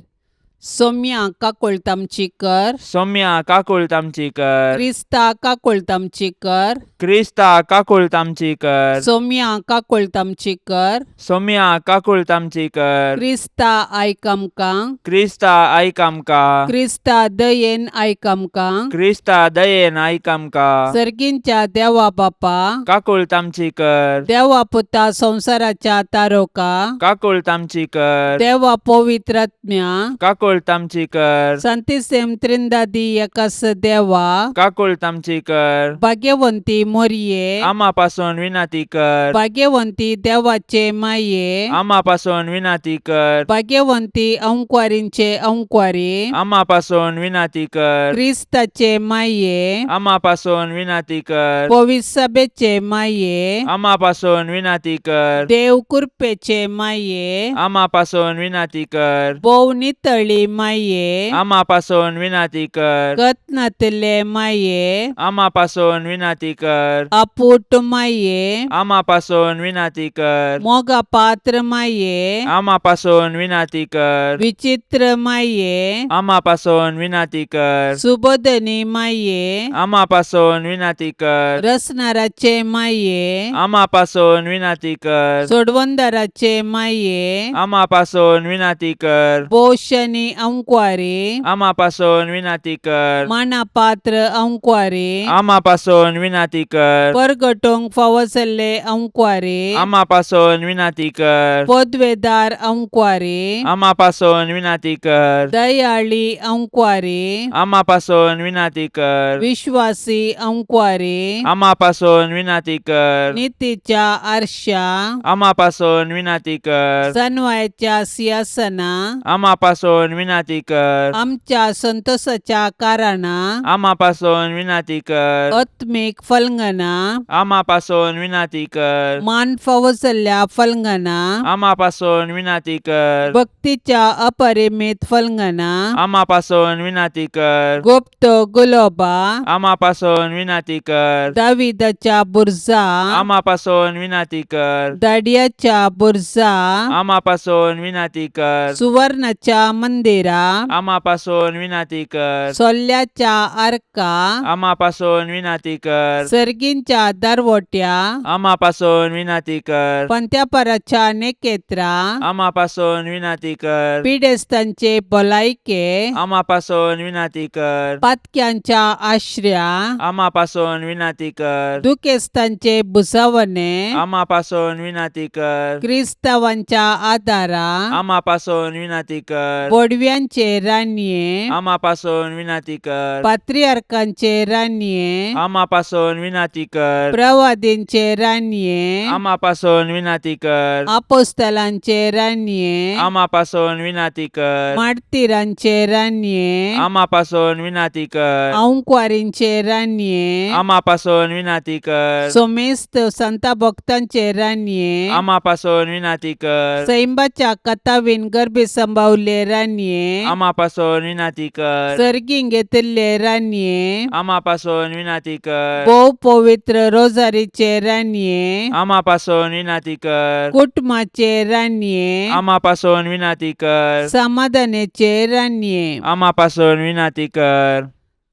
सोम्या काकुळट आमची कर. सौम्या काकुळट आमची कर. क्रिस्ता काकुळट आमची कर. क्रिस्ता काकुळट आमची कर. सोम्या काकुळट आमची कर. सौम्या काकुळट आमची कर. क्रिस्ता आयक आमकां. क्रिस्ता आयक आमकां. क्रिस्ता दयेन आयक आमकां. क्रिस्ता दयेन आयक आमकां. सर्गींच्या देवा बापा, काकुळट आमची कर. देवा पुता संवसाराच्या तारोका, काकुळट आमची कर. देवा पवित्रात्म्या, काकुळट काकुळट आमची कर. सांतिसेम त्रिंदादी एकास देवा, काकुळट आमची कर. भाग्यवंती मोरये, आमा पासून विनंती कर. भाग्यवंती देवाचे माये, आमा पासून विनंती कर. भाग्यवंती अंकवारींचे अंकवारी, आमा पासून विनंती कर. क्रिस्ताचे माये, आमा पासून विनंती कर. पविसभेचे माये, आमा पासून विनंती कर. देव कृपेचे माये, आमा पासून विनंती कर. भोव नितळी माये, आमा पासून विनंती कर. गतनातले माये, आमा पासून विनंती कर. अपूट माये, आमा पासून विनंती कर. मोगा पात्र माये, आमा पासून विनंती कर. विचित्र माये, आमा पासून विनंती कर. सुबोधनी माये, आमा पासून विनंती कर. रसनाराचे माये, आमा पासून विनंती कर. सोडवंदाराचे माये, आमा पासून विनंती कर. पोषणी अंकवारी, आमा पासून विनंती कर. मानापात्र अंकवारी, आमा पासून विनंती कर. परगटोंक फावो जाल्ले अंकवारी, आमा पासून विनंती कर. पदवेदार अंकवारी, आमा पासून विनंती कर. दयाळी अंकवारी, आमा पासून विनंती कर. विश्वासी अंकवारी, आमा पासून विनंती कर. नितीच्या आरशा, आमा पासून विनंती कर. सनवायच्या सिंहासना, आमा पासून विनंती कर. आमच्या संतोषाच्या कारणा, आमा पासून विनंती कर. आत्मीक फलंगना, आमा पासून विनंती कर. मान फावो जाल्ल्या फलंगना, आमा पासून विनंती कर. भक्तीच्या अपरिमित फलंगना, आमा पासून विनंती कर. गुप्त गुलोबा, आमा पासून विनंती कर. दाविदाच्या बुरजा, आमा पासून विनंती कर. दाडियाच्या बुरजा, आमा पासून विनंती कर. सुवर्णाच्या मंदिरा, आमा पासून विनंती कर. सोल्ल्याच्या आर्का, आमा पासून विनंती कर. सर्गींच्या दारवट्या, आमा पासून विनंती कर. पंत्यापराच्या नेकेत्रा, आमा पासून विनंती कर. पिडेस्तांचे भलायके, आमा पासून विनंती कर. पातक्यांच्या आश्र्या, आमा पासून विनंती कर. दुखेस्तांचे भुसावणे, आमा पासून विनंती कर. क्रिस्तावांच्या आदारा, आमा पासून विनंती कर. बोडव्यांचे रानये, आमा पासून विनंती कर. पात्रियार्कांचे रानये, आमा पासून विनंती कर. प्रवादींचे रानये, आमा पासून विनंती कर. आपोस्तलांचे रानये, आमा पासून विनंती कर. मार्तीरांचे रानये, आमा पासून विनंती कर. अंकवारींचे रानये, आमा पासून विनंती कर. सोमेस्त संता भक्तांचे रानये, आमा पासून विनंती कर. सैंबाच्या कथावीन गर्भी संभावले रानये, आमा पासून विनंती कर. सर्गीं घेतिल्ले रानये, आमा पासून विनंती कर. भोव पवित्र रोजारीचे रानये, आमा पासून विनंती कर. कुटुंबाचे रानये, आमा पासून विनंती कर. समाधानाचे रानये, आमा पासून विनंती कर.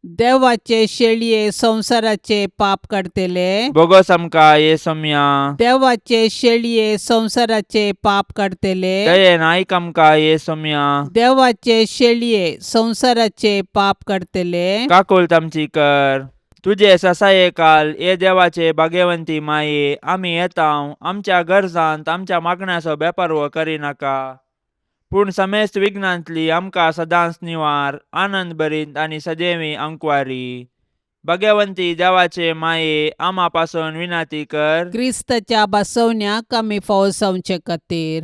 देवाचे शेळये संवसाराचे पाप काडतले, बोगस आमकां ये सोम्या. देवाचे शेळये संवसाराचे पाप काडतले, दयेन आयक आमकां ये सोम्या. देवाचे शेळये संवसाराचे पाप काडतले, काकुळट आमची कर. तुजे ससाये काल ये देवाचे भाग्यवंती माये, आमी येता आमच्या गरजांत आमच्या मागण्याचो बेपर्व करिनाका, पूण समेस्त विघ्नांतली आमकां सदांच निवार, आनंद भरीत आनी सदैवी अंकवारी. भाग्यवंती देवाचे माये, आमा पासून विनंती कर. क्रिस्ताच्या बसवण्याक आमी फावो जावचे खातीर.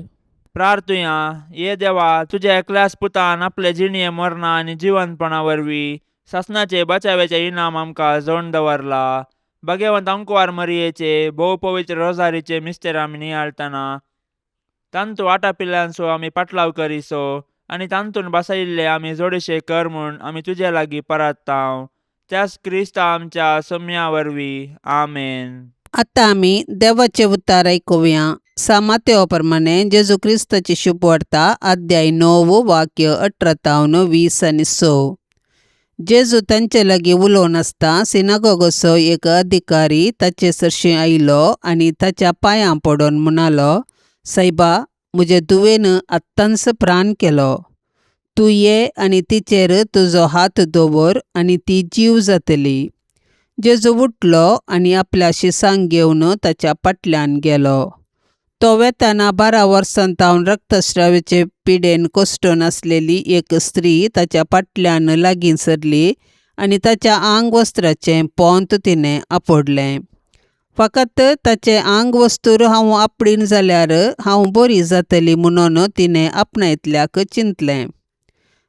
प्रार्थुया. ये देवा, तुज्या एकल्याच पुतान आपले जिणये मरणा आनी जिवंतपणा वरवीं सासणाचे बचाव्याचे इनाम आमकां जोडून दवरला. भाग्यवंत अंकवार मरियेचे भोव पवित्र रोजारीचे मिस्तेर आमी नियाळटना तांतू आटापिल्ल्यांचो आमी पाटलाव करिसो आनी तांतून बसयिल्ले आमी जोडशे कर म्हूण आमी तुजे लागीं परात्तांव, त्याच क्रिस्ता आमच्या सम्या वरवीं. आमेन. आतां आमी देवाचे उतार आयकुया. सामातेवा प्रमाणे जेजू क्रिस्ताची शुभवार्ता, अध्याय 9, वाक्य 18 तावन 20 आनी 6. जेजू तांचे लागीं उलोवन आसता सिनागोगाचो एक अधिकारी ताचे सरशीं आयलो आनी ताच्या पांयां पडून म्हणालो, सायबा, म्हजे धुवेन आत्तांच प्राण केलो. तूं ये आनी तिचेर तुजो हात दवर आनी ती जीव जातली. जेजू उठलो आनी आपल्या शिसांक घेवन ताच्या फाटल्यान गेलो. तो वेताना 12 वर्सां तावन रक्तस्रावाचे पिडेन कोसटून आसलेली एक स्त्री ताच्या फाटल्यान लागीं सरली आनी ताच्या आंगवस्त्राचें पोंत तिणें आपडलें. फकत ताचें आंगवस्तूर हांव आपडीन जाल्यार हांव बरी जातली म्हणून तिणें आपणायतल्याक चिंतलें.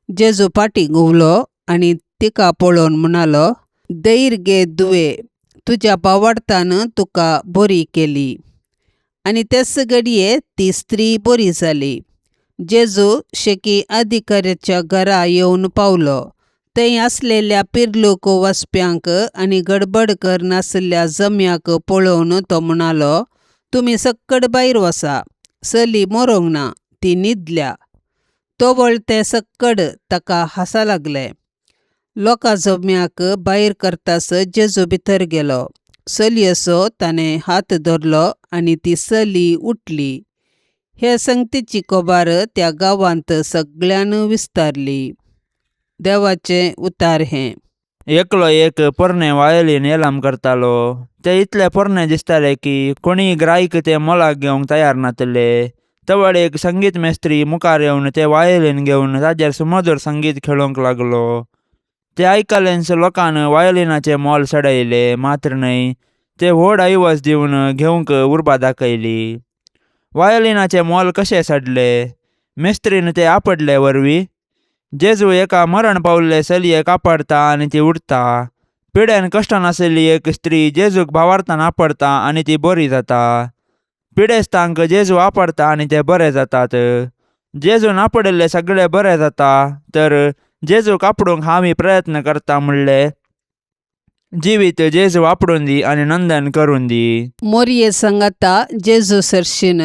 जेजू फाटीं घुंवलो आनी तिका पळोवन म्हणालो, धैर्य घे धुवे, तुज्या भावार्थान तुका बरी केली. आनी तेच घडये ती स्त्री बरी जाली. जेजू शेकी अधिकाऱ्याच्या घरा येवन पावलो. थंय आसलेल्या पिर्लूक वचप्यांक आनी गडबड करनासल्या जम्याक पळोवन तो म्हणालो, तुमी सक्कड भायर वसा, चली मरोंक ना, ती न्हिदल्या. तवळ ते सक्कड ताका हांसा लागले. लोकां जम्याक भायर करतास जेजू भितर गेलो. चलयेचो ताणें हात धरलो आनी ती चली उठली. हे संगतीची खबर त्या गांवांत सगळ्यान विस्तारली. देवाचें उतार हें. एकलो एक पोरणें वायोलीन एलाम करतालो. ते इतले पोरणे दिसताले की कोणीय ग्राहक ते मोलाक घेवंक तयार नातले. तवळ एक संगीत मेस्त्री मुखार येवन ते वायोलीन घेवन ताजेर सुमधूर संगीत खेळोवंक लागलो. ते आयकलेंच लोकान वायोलिनाचें मोल चडयलें मात्र न्हय, ते व्हड ऐवज दिवन घेवंक उर्बा दाखयली. वायोलिनाचें मोल कशें चडलें? मेस्त्रीन ते आपडले वरवीं. जेजू एका मरण पावल्ले चलयेक आपडता आनी ती उठता. पिड्यान कश्टान आशिल्ली एक स्त्री जेजूक भावार्थान आपडता आनी ती बरी जाता. पिडेस्तांक जेजू आपडता आनी ते बरे जातात. जेजून आपडिल्ले सगळे बरे जाता, तर जेजूक आपडूंक हांव प्रयत्न करता म्हणले जिवीत जेजू आपडून दी आनी नंदन करून दी. मोरये सांगाता जेजू सरशीन.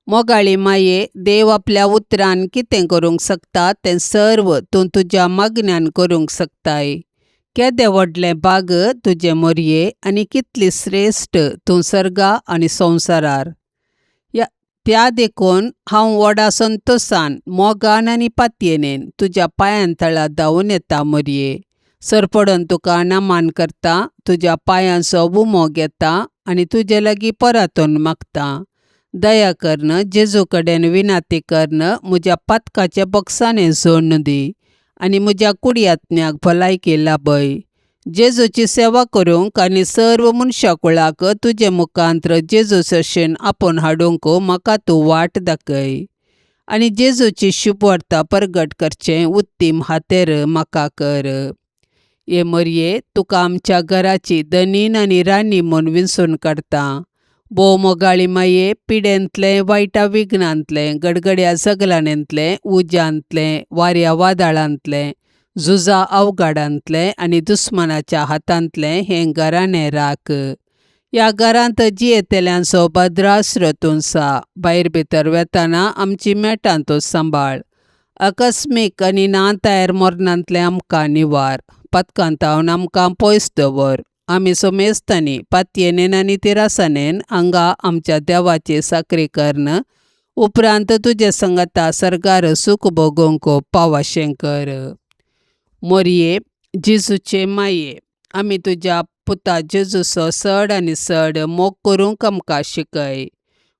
मोगाळी माये, देव आपल्या उतरान कितें करूंक शकता तें सर्व तूं तुज्या मागण्यान करूंक शकताय. केदें व्हडलें बाग तुजें मोरये आनी कितली श्रेश्ठ तूं सर्गा आनी संवसारार. त्या देखून हांव व्हडा संतोशान, मोगान आनी पातयेनेन तुज्या पांयां तळा धांवून येता मोरये. सरपडून तुका नमान करता, तुज्या पांयांचो उमो घेता आनी तुजे लागीं परातून मागता. दया करून जेजू कडेन विनंती करून म्हज्या पातकाच्या बक्षांनी सोडून दी आनी म्हज्या कुडयात्म्याक भलायकी लाभय. जेजूची सेवा करूंक आनी सर्व मनशा कुळाक तुजे मुखांत्र जेजू सरशेन आपोवन हाडूंक म्हाका तूं वाट दाखय. आनी जेजूची शुभवार्ता परगट करचें उत्तीम हातेर म्हाका कर. हे मोरये, तुका आमच्या घराची धनीन आनी राणी म्हूण विंचून काडटा. भोव मोगाळी माये, पिडेंतलें, वायटा विघ्नांतलें, गडगड्या जगलाणेंतलें, उज्यांतलें, वाऱ्या वादळांतलें, झुजा अवघाडांतलें आनी दुस्मानाच्या हातांतलें हें घराणें राख. ह्या घरांत जियेतल्यांचो भद्राश्र तूं सा. भायर भितर वेताना आमची मेटां तूं सांबाळ. आकस्मीक आनी ना तयार मरणांतलें आमकां निवार. पातकांतावन आमकां पयस दवर. आमी सोमेस्तांनी पातयेनेन आनी तिरासानेन हांगा आमच्या देवाची साकरी करून उपरांत तुजे संगता सर्गार सूख भोगोवंक पावाशें कर. मोरये, जेजूचे माये, आमी तुज्या पुता जेजूचो चड आनी चड मोग करूंक आमकां शिकय.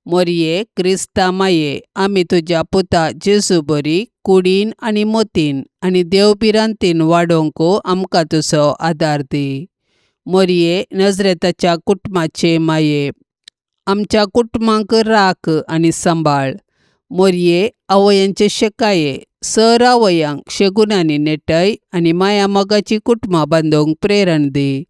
मोरये, क्रिस्ता माये, आमी तुज्या पुता जेजू बरी कुडीन आनी मोतीन आनी देव भिरांतीन वाडोवंक आमकां तुजो आदार दी. मोरये, नजरेताच्या कुटुंबाचे माये, आमच्या कुटुंबांक राख आनी सांबाळ. मोरये, आवयांचे शेकाये, सर आवयांक शेगुणांनी नेटय आनी माया मोगाची कुटुंबां बांदूंक प्रेरण दी.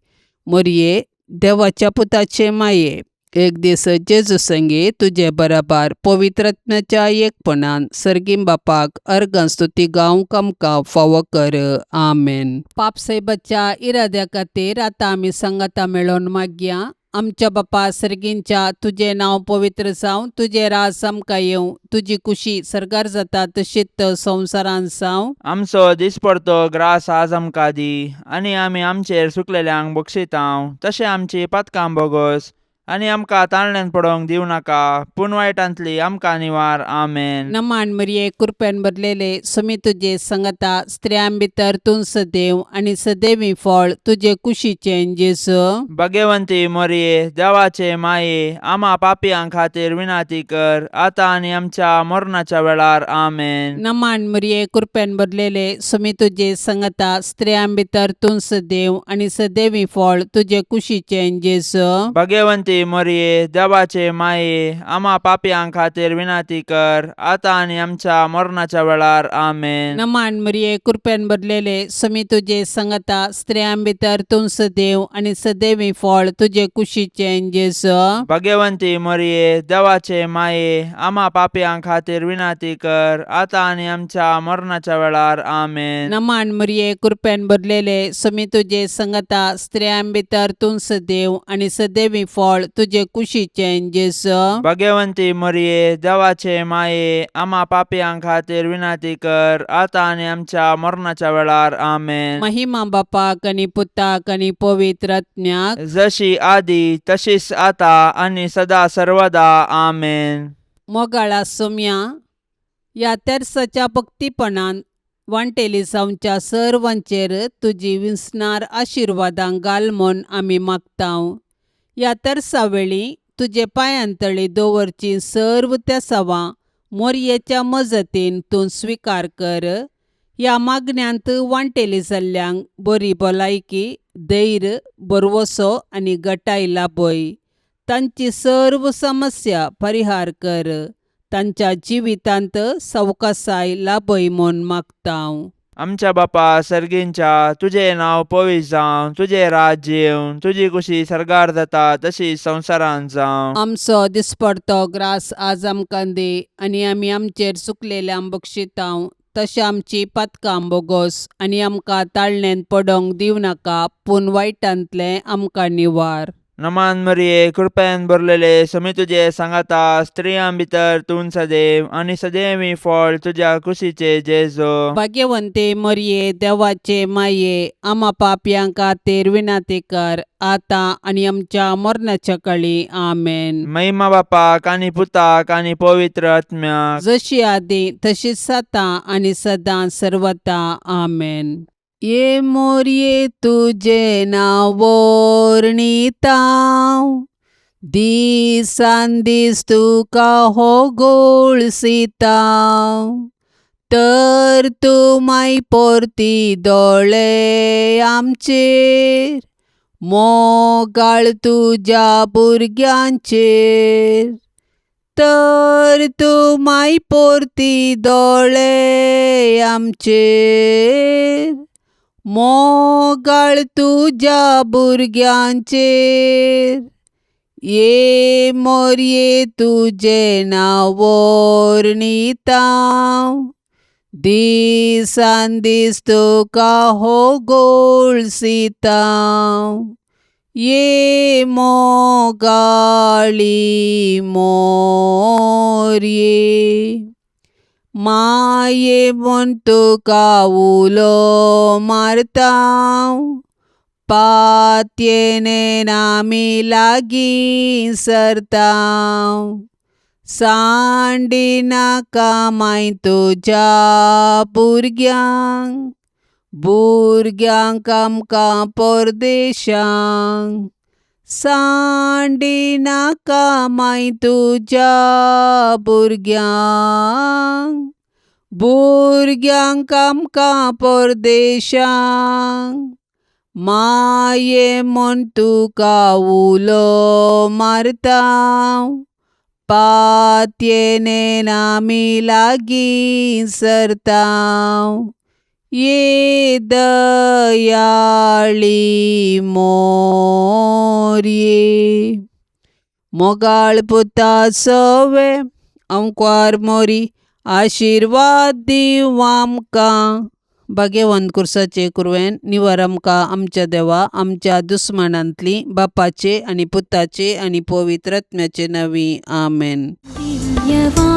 मोरये, देवाच्या पुताचे माये, एक दीस जेजू संगी तुजे बराबर पवित्रत्म्याच्या एकपणान सर्गीं बापाक अर्गां स्तुती गावंक आमकां फावो कर. आमेन. पापसाहेबाच्या इराद्या खातीर आतां आमी सांगाता मेळोवन मागया. आमच्या बापा सर्गींच्या, तुजें नांव पवित्र जावं, तुजें राज आमकां येवं, तुजी कुशी सर्गार जाता तशीच संवसारांत जावं. आमचो दिसपडतो ग्रास आज आमकां दी आनी आमी आमचेर सुकलेल्यांक बक्षितांव तशें आमची पातकां बोगोस आनी आमकां ताळण्यान पडोवंक दिवं नाका, पूण वायटांतली आमकां निवार. आमेन. नमान मरिये, कृपेन भरलेले, समी तुजे संगता, स्त्रियां भितर तूं सदैव आनी सदैवी फळ तुजे कुशीचें जेजू. भगवंती मोरये, देवाचे माये, आमा पापयां खातीर विनंती कर, आतां आनी आमच्या मरणाच्या वेळार. आमेन. नमान मरिये, कृपेन भरलेले, समी तुजे संगता, स्त्रियां भितर तूं सदैव आनी सदैवी फळ तुजे कुशीचें जेजू. भगवंती मोरये, देवाचे माये, आमा पापयां खातीर विनंती कर, आतां आनी आमच्या मरणाच्या वेळार. आमेन. नमान मरिये, कृपेन भरलेले, समी तुजे संगता, स्त्रियां भितर तूं सदैव आनी सदैवी फळ तुजे कुशीचें जेजू. भगवंती मोरये, देवाचे माये, आमा पापयां खातीर विनंती कर, आतां आनी आमच्या मरणाच्या वेळार. आमेन. नमान मरिये, कृपेन भरलेले, समी तुजे संगता, स्त्रियां भितर तूं सदैव आनी सदैवी फळ तुजे कुशीचें जेजू. भगवंती मोरये, देवाचे माये, आमा पापयां खातीर विनंती कर, आतां आनी आमच्या मरणाच्या वेळार. आमेन. महिमा बापाक आनी पुताक आनी पवित्र आत्म्याक, जशी आदी तशीच आता आनी सदा सर्वदा. आमेन. मोगाळा सोम्या, ह्या तेर्साच्या भक्तीपणान वांटेली जावच्या सर्वांचेर तुजी विसणार आशिर्वादां घाल म्हूण आमी मागतांव. ह्या तेर्सा वेळी तुजे पांयांतळी दवरची सर्व तेसावां मोरयेच्या मजतीन तूं स्विकार कर. ह्या मागण्यांत वांटेली जाल्ल्यांक बरी भलायकी, धैर्य, भरवसो आनी गटाय लाभय. तांची सर्व समस्या परिहार कर. तांच्या जिवितांत सवकासाय लाभय म्हूण मागतांव. आमच्या बापा सर्गींच्या, तुजें नांव पवित्र जावं, तुजें राज्य येवं, तुजी कुशी सर्गार जाता तशी संवसारांत जावं. आमचो दिसपडतो ग्रास आज आमकां दी आनी आमी आमचेर चुकलेल्यांक बक्षितांव तशें आमची पातकां बोगोस आनी आमकां ताळणेंत पडोंक दिवं नाका, पूण वायटांतलें आमकां निवार. नमान मरिये, कृपेन भरलेले, समी तुजे सांगाता, स्त्रियां भितर तूं सदैव आनी सदैवी फळ तुज्या कुशीचे जेजो. भाग्यवंते मरिये, देवाचे माये, आमा पापयां खातीर विनंती कर, आतां आनी आमच्या मरणाच्या कळी. आमेन. महिमा बापाक आनी पुताक आनी पवित्र आत्म्याक, जशी आदी तशीच आतां आनी सदां सर्वता. आमेन. ये मोरये, तुजें नांव वर्णितांव, दिसान दीस तुका हो गोळसितांव, तर तूं माय परती दोळे आमचेर, मोगाळ तुज्या भुरग्यांचेर, तर तूं माय परती दोळे आमचेर, मोगाळ तुज्या भुरग्यांचेर. ये मोरये, तुजें नांव वर्णितांव, दिसान दीस तुका हो गोळसितांव. ये मोगाळी मोरये, माये म्हूण तुका उलो मारतांव, पातयेन आमी लागीं सरतांव, सांडिनाका माय तुज्या भुरग्यांक, भुरग्यांक आमकां परदेशांक, सांडिनाका माय तुज्या भुरग्यांक, भुरग्यांक आमकां परदेशांक. माये म्हूण तुका उलो मारतांव, पातयेन आमी लागीं सरतांव. ये दयाळी मोरये. मोगाळ पुता सवे अंकवार मोरी, आशिर्वाद दिवं आमकां. भाग्यवंत कुर्साचे कुरवेन निवार आमकां आमच्या देवा आमच्या दुस्मानांतली, बापाचे आनी पुताचे आनी पवित्र आत्म्याचे नांवी. आमेन. दिव्यवाणी.